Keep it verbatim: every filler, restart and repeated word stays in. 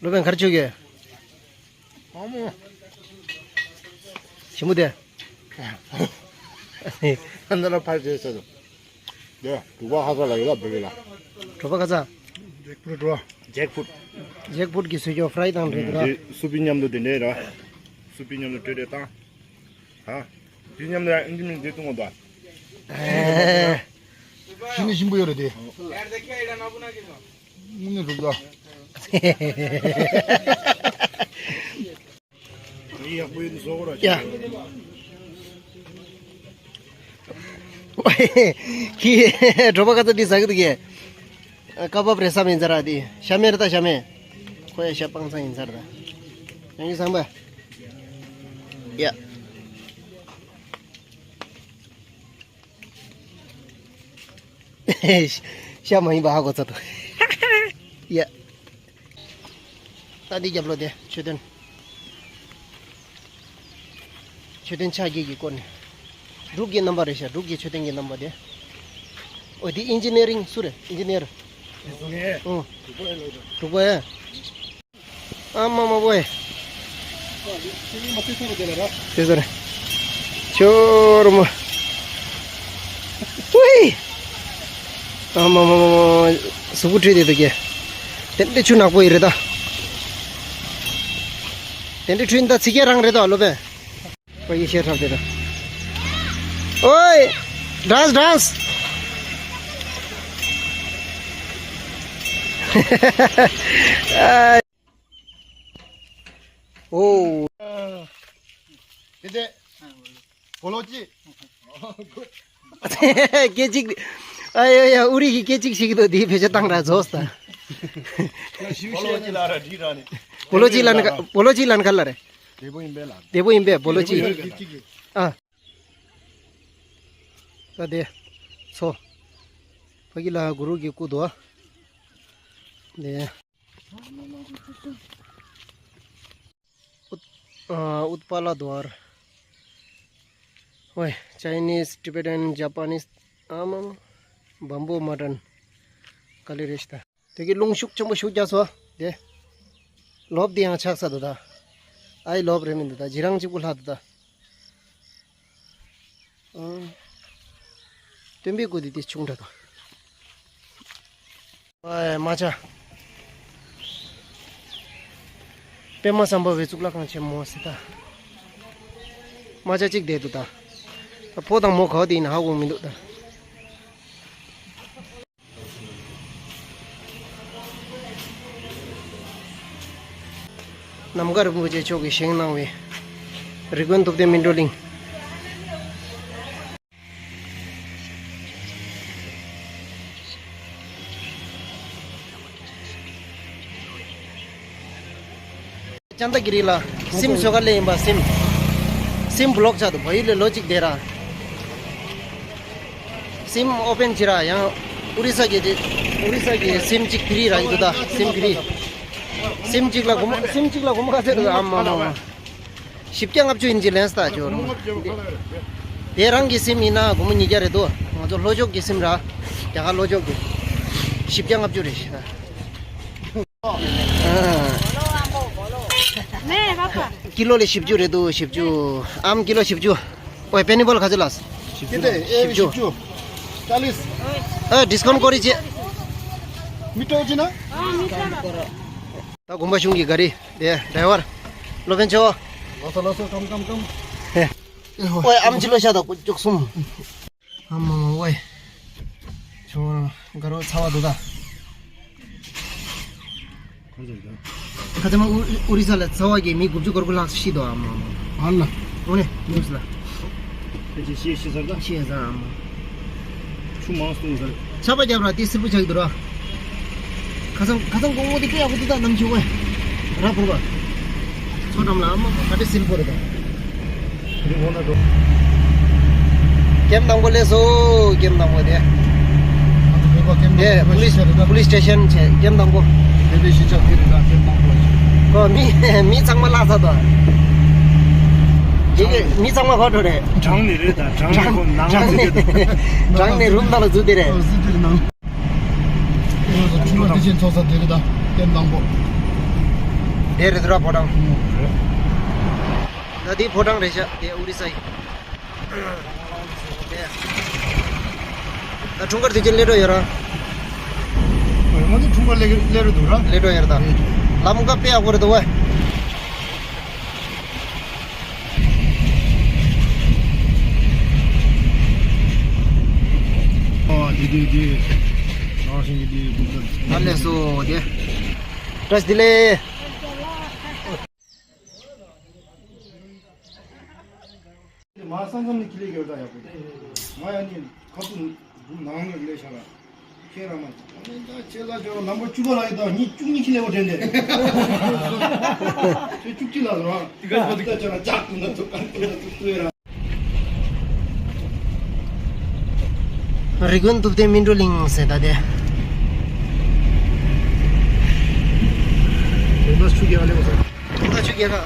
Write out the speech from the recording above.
སློབ་དཔོན་ག་རེ་མཆོད་ཀྱི། ཨ་མོ། ཞིམ་པོ་དེ། ཨ་ན་ལ་ཕར་བྱས་ཟེར། དེ་དྲུག་པ་ཧ་ས་ལ་ཡོད་ལ་བོད་ལ། གྲོ་པ་ཁ་ཚ། ཇེག་ཕུ་ཊི་རོ། ཇེག་ཕུ་ཊི། ཇེག་ཕུ་ཊི་གི་སུ་ཅོ་ཕ་རའི་དང་འདྲེས་འདུག་ར། དེ་སུ་པི་མཉམ་དུ་དེ་འདྲས་ར། སུ་པི་མཉམ་དུ་དྲོད་དྲོད་བཏང་། ཧ། དེ་མཉམ་དུ་ཨིན་ཇི་མིན་དེ་བཏུང་བ་དང་། ཨེ། ཞི་ནི་ཞིམ་པོ་ཡོད་རེད་དེ། ནི་རུབ་ད། ཡག་པོ་ཡིན་བཟོ་གོ་ར། ཡ། ཁྱི། གྲོ་པ་ཁ་ཚ་འདི་ཟ་གི་འདུག་གས། ཀ་བབ་རེ་ཟ་མིན་ཟ་ར་འདི་ཤ་མེད་རེད་ད་ཤ་མེད། ཁོ་ཡ་ཤ་སྤང་ཚང་ཡིན་ཟ་ར་ད། ཡང་གི་བཟང་པ། ཡ། ཤ་མ་ཡིན་པ་ཧ་གོ་ཚར་འདུག་ཡ། ད་འདི་རྒྱབ་ལོགས་དེ་མཆོད་རྟེན། མཆོད་རྟེན་ཕྱག་བརྒྱད་ཀྱི་སྐོར་ནས། འབྲུག་གི་རྣམ་པ་རེད་ཤག་འབྲུག་གི་མཆོད་རྟེན་གྱི་རྣམ་པ་དེ། འོ་དེ་ཨིན་ཇི་ནི་ཡ་རིང་སུ་རེད། ཨིན་ཇི་ནི་ཡར། ཨོ། འབྲུག་པ་ཨེ། ཨ་མ་མ་བོ་ཨེ། དེ་ཟེར། ཆོར་མ། ཝེ། ཨ་མ་མ་མ་མ། གཟུགས་པོ་བཀྲུས་བསྡད་འདུག་གས། དེ་འདྲའི་ཆུ་ནག་པོ་ཡིན་རེད་ད། དེ་འདྲའི་ཁྲུས་ད་ཚིག་གེ་རང་རེད་ད་སློབ་དཔོན། ཁོ་ཡི་ཤེས་ཁྲབ་དེ་ད། ཨོའི། ཌན་སི་ཌན་སི། ཨ། ཨོ། དེ་དེ། བོ་ལོ་ཅི། སྐད་ཅིག་ཨ་ཡ་ཡ། ཨུ་རི་གི་སྐད་ཅིག་ཞིག་གི་དོ་དེའི་བེད་སྤྱོད་བཏང་ར་རྫོགས་ད། བོ་ལོ་ཅི་ལ་ར་འདི་ར་ནི། བོ་ལོ་ཅི་ལ་ནི་ག- བོ་ལོ་ཅི་ལ་ནི་ག་ལ་རེད། བདེ་པོ་ཡིན་པས་ལ། བདེ་པོ་ཡིན་པས་བོ་ལོ་ཅི། ཨ། ད་དེ། ཚོ། ཕ་གི་ལ་གུ་རུ་གི་སྐུ་དོ། དེ། ཨུཏ- ཨ། ཨུཏྤལ་དྷ་ར། ཝེ། Chinese, Tibetan, Japanese. ཨ་མ་མ། བམ་བུ་མོ་ཌརན། ག་ལེ་རེད་ཤི་ད། དེ་གི་རླུང་ཤུགས་ཆེན་པོ་ཤུགས་རྒྱག་སོ། དེ། ལོབ་དེ་ཡང་ཆགས་ས་འདུག་ད། ཨའི་ལོབ་རེད་མི་འདུག་ད་ཇི་རང་གཅིག་པུ་ལྷག་འདུག་ད། ཨང་། སྟོན་པའི་སྐུ་དེ་དེ་ཆུང་དྲགས་དང་། ཨའི་རྨ་བྱ། པདྨ་སམ་བྷ་ཝའི་གཙུག་ལག་ཁང་ཆེན་མོ་ཟེར་ད། རྨ་བྱ་གཅིག་བསྡད་འདུག་ད། ད་ཕོ་དང་མོ་ག་བ་དེ་ཡིན་ན་ཧ་གོ་མི་འདུག་ད། ནམ་མཁའ་རིན་པོ་ཆེ་མཆོག་གིས་བཞེངས་གནང་བའི་རི་ཀོན་ཐུབ་བསྟན་སྨིན་གྲོལ་གླིང་། ཅན་ཏ་གི་རི་ལ་སིམ་བཟོ་ག་ལེ་ཡིན་པ། སིམ། སིམ་བློག་ཆགས་འདུག་བལ་ཡུལ་ལ་ལོ་གཅིག་བསྡད་ར། སིམ་ཨོ་པན་བྱེད་ར་ཡང་ཨོ་རི་ས་གི་དེ། ཨོ་རི་ས་གི་སིམ་གཅིག་ཕི་རི་རག་གི་འདུག་ད། སིམ་ཕི་རི། སིམ་གཅིག་ལ་སྒོར་མོ། སིམ་གཅིག་ལ་སྒོར་མོ་ག་ཚོད་འདུག་ཨ་མ་མ་མ། བཞི་བརྒྱ་ལྔ་བཅུ་ཡིན་གྱི་ལན་སྟ་ཅོ། དེ་རང་གི་སིམ་ཡིན་ན་སྒོར་མོ་ཉིས་བརྒྱ་རེད་དོ། ང་ཚོ་ལྷོ་ཕྱོགས་ཀྱི་སིམ་ར། རྒྱ་གར་ལྷོ་ཕྱོགས་ཀྱི། བཞི་བརྒྱ་ལྔ་བཅུ་རེད། ཀི་ལོ་ལ་བཞི་བཅུ་རེད་འདུག་བཞི་བཅུ། ཨམ་ཀི་ལོ་བཞི་བཅུ། ཨོའི་པེ་ནི་བལ་ག་ཚོད་ལགས། བཞི་བཅུ། ཨ་ཌིས་ཀའུན་ཊི་སྐོར་རེ་བྱེད། མི་ཏོག་ཅི་ན། ད་དགོན་པ་གཞུང་གི་ག་རི་དེ་ཌ་རའི་ཝར། སློབ་དཔོན་ཆོ། ལགས་སོ་ལགས་སོ། ཀམ་ཀམ་ཀམ། ཨོའི་ཨམ་ཅི་ལོ་ཤ་དང་ཀུ་ཅུག་གསུམ། ཨ་མ་མ་ཝེ། ཁྱོད་དགའ་རོགས་ཚ་བ་འདུག་ད། ཁ་ཚ་མ་ཨུ་རི་ས་ལ་ཚ་བ་གི་མི་དགུ་བཅུ་གོ་དགུ་ལྷག་ཤི་འདུག་ཨ་མ་མ། ཨ་ལ། འོ་ནས་ཉུག་སི་ལ། ཁྱེད་ཀྱིས་ཤི་ཤི་ཚར་ད། ཤི་ཡ་ཚར་ཨ་མ། ཆུ་མང་སོང་ཟེར། ཆར་པ་བརྒྱབ་ར་དེ་སིལ་བུ་ཆགས་ཀྱི་འདུག་ར། ཁ་སང་ཁ་སང་དགོང་མོ་དེ་དཔེ་ཡག་པོ་འདུག་ད་གནམ་གཤིས་ཝེ། ར་བུར་བ། མཚོ་འགྲམ་ལ་ཨ་མ་ག་དེ་སིལ་བུ་རེད་ད། དེ་འོ་ན་འགྲོ། ཀེམ་དང་པོ་སླེབས་སོ། ཀེམ་དང་པོ་དེ། དེ་པུ་ལིས་པུ་ལིས་སི་ཊེ་ཤན་བྱས་ཀེམ་དང་པོ། དེ་པའི་གཞིས་ཆགས་དེ་རེད་ད་ཀེམ་དང་པོ། ཁོ་མི་མི་ཚང་མ་བརླག་ཚར་ད། དེ་གི་མི་ཚང་མ་ག་འགྲོ་རེད། གྲང་ནི་རེད་ད། གྲང་ནི་ཁོ་ནང་གྲང་ནི་གྲང་ནི་རུམ་ནང་ལ་འཛུལ་དེ་རེད། འོ་ཟི་དེ་རེད་ནང་། ཁྱིམ་པ་དེ་བཞིན་ཚོགས་ས་དེ་རེད་ད། ཀེམ་དང་པོ། དེ་རེད་འདུག་ར་ཕོ་བྲང་། ད་དེ་ཕོ་བྲང་རེད་ཤག་དེ་ཨོ་རི་ས་ཡི། ད་འཁྲུངས་སྐར་དུས་ཆེན་སླེབས་འགྲོ་ཡོད་ར། ང་ཚོ་འཁྲུངས་སྐར་སླེབས་སླེབས་འགྲོ་འདུག་ར། སླེབས་འགྲོ་ཡོད་ར་ད། ལམ་ཁ་དཔེ་ཡག་པོ་རེད་འདུག་བ། ཨ་དེ་དེ་དེ། ནང་བཞིན་གྱི་དེ་ད་ལས་སོ་དེ། བཀྲ་ཤིས་བདེ་ལེགས། མ་སང་སང་ནི་ཁྱི་ལས་ཡོད་ད་ཡག་པོ། ང་ཡང་ནི་ཁ་ཐུག་འདུག་ནང་ནས་ལས་བྱ་ལ། ཁྱེད་རང་མ་ཁྱེད་ལ་ཇོ་ལམ་པ་བཅུ་པ་ལ་ཡོད་ད་ཉིད་བཅུ་གཉིས་ཁྱི་ལས་བ་དྲན་ཏེ། ཁྱེད་བཅུ་གཅིག་ལ་རོ། དེ་ག་ཁོ་དེ་ག་ཅོ་ལ་ཅག་ཏུ་ན་ཚོ་གང་ཏུ་ན་ཚོ་ཏུ་ཡ་ར། རི་ཀོན་ཐུབ་བསྟན་སྨིན་གྲོལ་གླིང་ཟེར་ད་དེ། དེ་ན་ཆུ་རྒྱག་ལེ་བ་ཟེར། དེ་ན་ཆུ་རྒྱག་ག